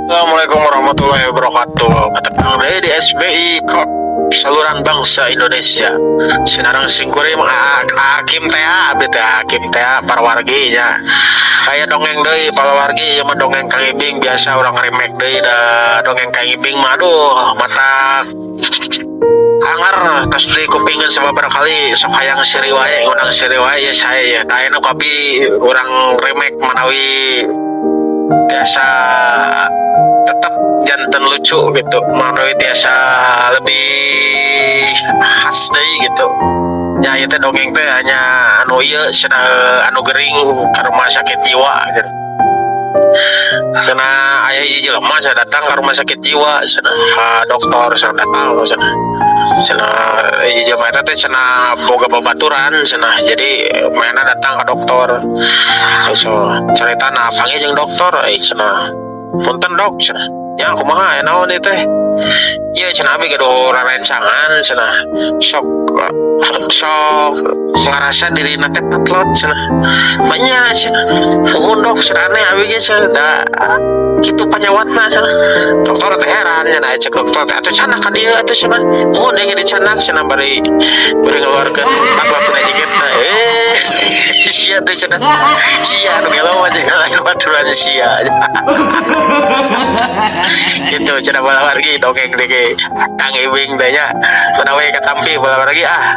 Assalamualaikum warahmatullahi wabarakatuh. Ketepang deui di SBI Corp, Saluran Bangsa Indonesia. Sinareng simkuring Hakim teh, abdi teh Hakim teh, para wargi nya. Aya dongeng deui, para wargi, ieu mah dongeng Kang Ibing. Biasa urang remake deui da dongeng Kang Ibing mah, aduh, mata anger tos dikupingkeun sababaraha kali, sok hayang seuri wae, ngundang seuri wae ya saya ya. Tah, ayeuna ku abi urang remake, manawi tiasa tetap janten lucu gitu, manawi tiasa lebih khas deui gitu nya. Ieu teh dongeng teh hanya anu ieu cenah, anu gering ke rumah sakit jiwa gitu. Karena aya hiji jelema cenah datang ke rumah sakit jiwa cenah, ka dokter cenah, datang cenah. Cenah hiji jelema eta teh cenah boga babaturan cenah, jadi mana datang ke dokter. So caritana panggih jeung dokter, eh cenah, "Punten, Dok," cenah. "Ya, kumaha, aya naon ieu teh?" "Ieu," cenah, "abi gaduh rerencangan," cenah, "sok sok ngarasa dirina teh patlot," cenah. "Banyak," cenah. "Nuhun, Dok," cenah, "aneh abi ge," cenah, "da kitu panyawatna," cenah. Dokter teh heran cenah. Cek dokter teh, "Atuh candak ka dieu atuh," cenah. "Muhun yang dicandak," cenah, bari bari ngeluarkeun patlot tina jiketna. "Eh, sia teh," cenah, "sia anu gelo mah," cenah, "lain baturan sia." Gitu cenah, bala wargi, dongeng teh Kang Ibing teh nya. Manawi katampi, bala wargi, ah.